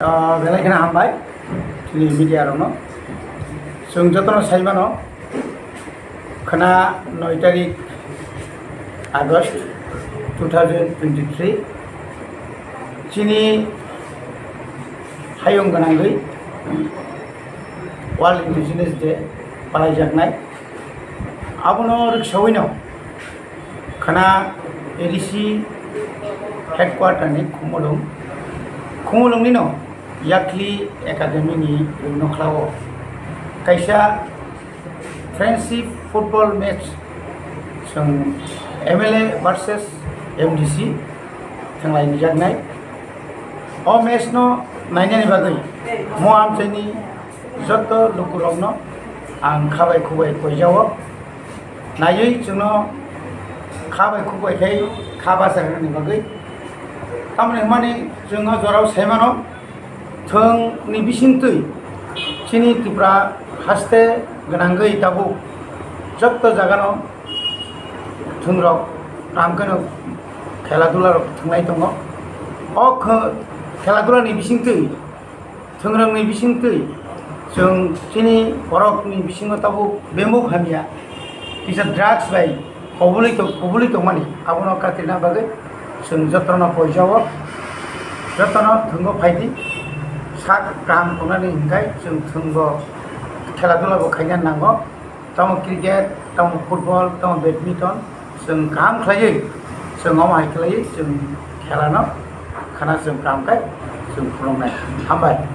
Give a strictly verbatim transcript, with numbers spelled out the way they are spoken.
Ah, belai kheno hambai chini media rokno. Chwng jotono sai mano, khwna noi tarik August two thousand twenty-three, chini hayung gwnangwi World Indigenous Day palaijaknai. Abono rwksawino khwna A D C headquarter ni Khumulwng, Khumulwng nino Yakli Academy ni rwngnokhla o kaisa friendship football match, chwng M L A versus M D C thwnglai jaknai. O match no nainani bagwi mo amchaini joto lukurokno ang khabai khubai koijao. Naiwi chwngno khabai khubai khai kha bachajagni bagwi. Tamoni hwnmani chwng o jorao sai mano, thwngni bisingtwi chini Tripura haste gwnangwi tabuk joto jagano thwngrok ram kheno khela dula rok thwnglai tongo. O khe-, khela dula ni bisingtwi, thwngrokni bisingtwi chwng chini borokni bisingo tabuk bemuk hamya kisa drugs bai kobului tong-, kobului tongmani, abono katirna bagwi chwng jotono poijao, jotono thwngo phaidi, sak kaham tongnani hinkhai chwng thwngo khela dula bo khaina nango. Tamo cricket, tamo football, tamo badminton, chwng kaham khlaiwi, chwng omo hai khlaiwi, chwng khelano khana chwng kaham khe chwng phunuknai. Hambai.